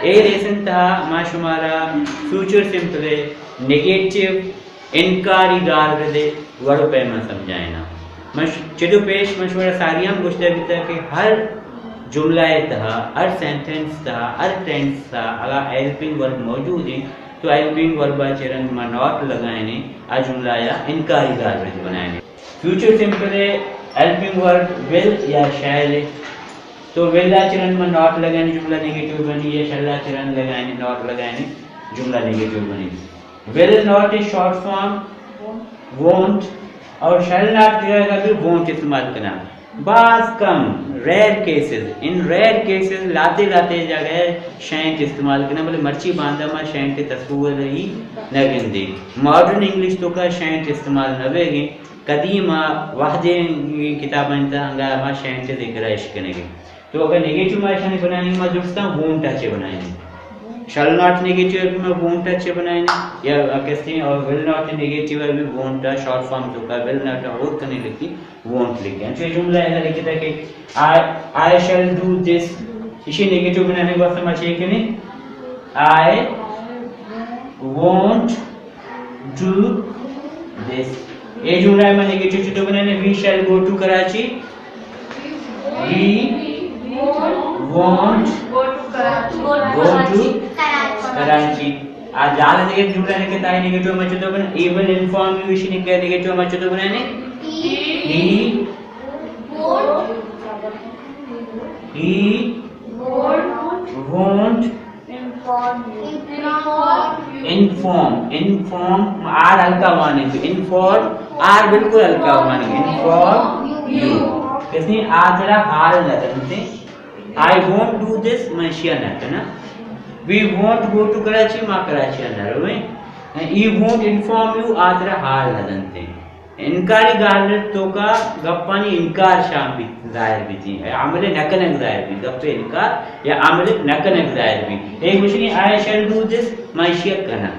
A lesson تہا ما شمارا فیوچر سمپل ءِ نیگیٹو، انکاری گالرد ءِ وڑ ءُ پیما سمجھائیناں۔ من ش-، چدو پیش من شمارا ساری ہم گوشتہ بیتہ کہ ہر جملہ ءِ تہا، ہر سینٹنس تہا، ہر ٹینس تہا اگاں ہیلپنگ ورب موجود ایں تو ہیلپنگ ورب ءَ چہ رند ما ناٹ لگائینیں، آ جملہ ءَ انکاری گالرد بنائینیں۔ فیوچر سمپل ءِ ہیلپنگ ورب ول یا شیل ایں۔ تو ول ءَ چہ رند ما ناٹ لگائینیں، جملہ نیگیٹو بنی، یا شیل ءَ چہ رند لگائینیں، ناٹ لگائینیں، جملہ نیگیٹو بنی۔ ول ناٹ ءِ شارٹ فارم وونٹ، اور شیل ناٹ ءِ جگہ بھی وونٹ استعمال کناں۔ باز کم، ریئر کیسز، ان ریئر کیسز لہتے لہتے جاگہ شینٹ استعمال کناں، بلے مرچی باندا ما شینٹ ءِ تصور ءَ ہی نہ گندیں۔ ماڈرن انگلش توکا شینٹ استعمال نہ بیگ ایں۔ قدیم ءَ وہدے کتابانی تہا انگا ما شینٹ ءِ ذکر ءَ اش کنگ ایں۔ تو اگاں نیگیٹو ما اشانی بنائینیں، ما درستاں وونٹ ءَ چہ بنائینیں۔ شیل ناٹ نیگیٹو ءَ بھی ما وونٹ ءَ چہ بنائینیں، یا کسے اور ول ناٹ نیگیٹو ءَ بھی وونٹ ءَ شارٹ فارم توکا ول ناٹ ءَ ہور کنیں لکھی، وونٹ لکھیں۔ انچو اے جملہ ءَ لکھتا کہ آئی، آئی شیل ڈو دس، اشی نیگیٹو بنانے واسطہ ما چے کنیں؟ I won't do this. اے جملہ ءَ ما نیگیٹو چطور بنائینیں؟ We shall go to Karachi. We won't go to Karachi. آ جال دیگہ جملہ لکھتا ہے، نیگیٹو ما چطور بنائینیں؟ ہی ول انفارم یو، اشی نیگیٹو ما چطور بنائینیں؟ He he won't inform, inform, آر ہلکا وانیں تو انفارم، آر بالکل ہلکا وانیں، انفارم یو۔ کسے آ ترا حال نہ دنتے۔ آئی وونٹ ڈو دس، من اشیا نہ کناں۔ We won't go to Karachi, ما کراچی ءَ نہ رویں۔ ہی وونٹ انفارم یو، آ ترا حال نہ دنتے۔ انکاری گالرد توکا گپانی انکار شان بیت، ظاہر بیت، عمل نہ کنگ ظاہر بیت، گپ انکار یا عمل نہ کنگ ظاہر بیت۔ اے گوشگی آئی شیل ڈو دس، ما اشیا کناں،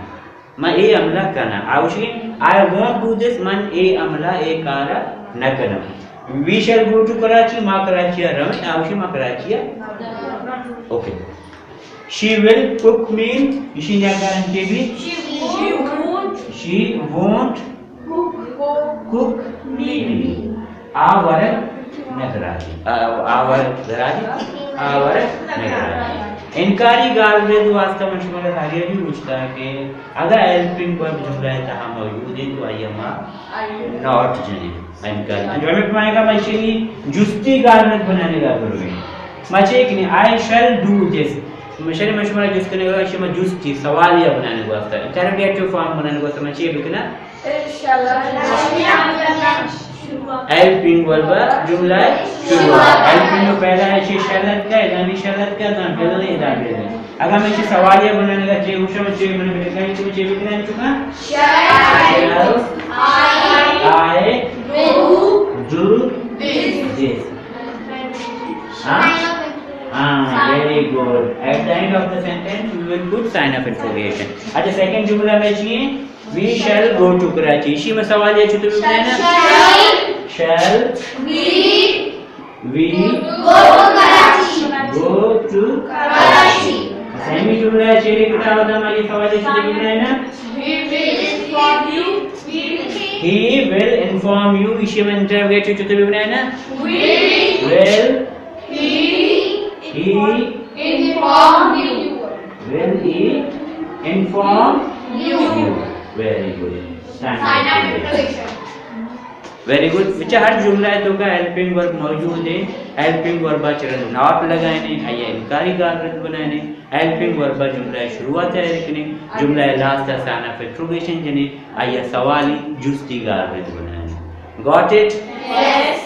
ما اے عملہ کناں۔ آ گوشگی آئی وونٹ ڈو دس، من اے عملہ، اے کارا نہ کناں۔ We shall go to Karachi, ما کراچی ءَ رویں، آ گوشگی ما کراچی ءَ۔ Okay. She will cook meal, اشی نیاکارن کے بھی؟ شی وونٹ کک میل۔ آ ورگ نہ دراجی۔ آ، آ ورگ دراجی۔ آ ورگ نہ دراجی۔ انکاری گالرد واسطہ من شمارا ساری بھی گوشتا کہ اگاں ہیلپنگ ورب جملہ ءِ تہا موجود ایں تو آئی ءَ ما ناٹ جنیں۔ انکاری۔ انجوائمنٹ مائے گا، ما اشی جستی گالرد بنانے گا برویں۔ ما چے کنیں؟ I shall do this. مشری ما شمارا جست کنگ ءَ، اشی ما جستی سوالیہ بنانے گا واسطہ، انٹروگیٹو فارم بنانے گا واسطہ ما چے بکناں؟ ہیلپنگ ورب جملہ شروع۔ ہیلپنگ ءَ پہلا ہے، اشی شیل اتکا، ادا بھی شیل اتکا، ادا ول، ادا ول۔ اگاں من چہ سوالیہ بنانے گا، چے گوشاں، من چے من بلکانی تو چے بکناں چکا؟ Shall I do this. ہاں؟ ہاں، very good. At the end of the sentence we will put sign of interrogation. اچھا، سیکنڈ جملہ میں چی ہے؟ We shall go to Karachi. اشی میں سوالیہ چطور بنائیناں؟ Shall we we go to Karachi. Go to Karachi. سیمی جملہ ہے، شیرے کتاب دا، ما یہ سوال ہے، شیرے کتاب ہے نا؟ We will inform you. He will inform you. اشی میں انٹروگیٹو چطور بنائیناں؟ We will he inform you. Will he inform you. Very good. Sign of interrogation. Very good. بچہ ہر جملہ ءِ توکا ہیلپنگ ورب موجود ایں۔ ہیلپنگ ورب ءَ چہ رند ناٹ لگائینیں، آئی ءَ انکاری گالرد بنائینیں۔ ہیلپنگ ورب ءَ جملہ ءِ شروعات ءَ کنیں، جملہ ءِ لاسٹ ءَ سائن آف انٹروگیشن جنیں، آئی ءَ سوالی جستی گالرد بنائینیں۔ Got it? یس۔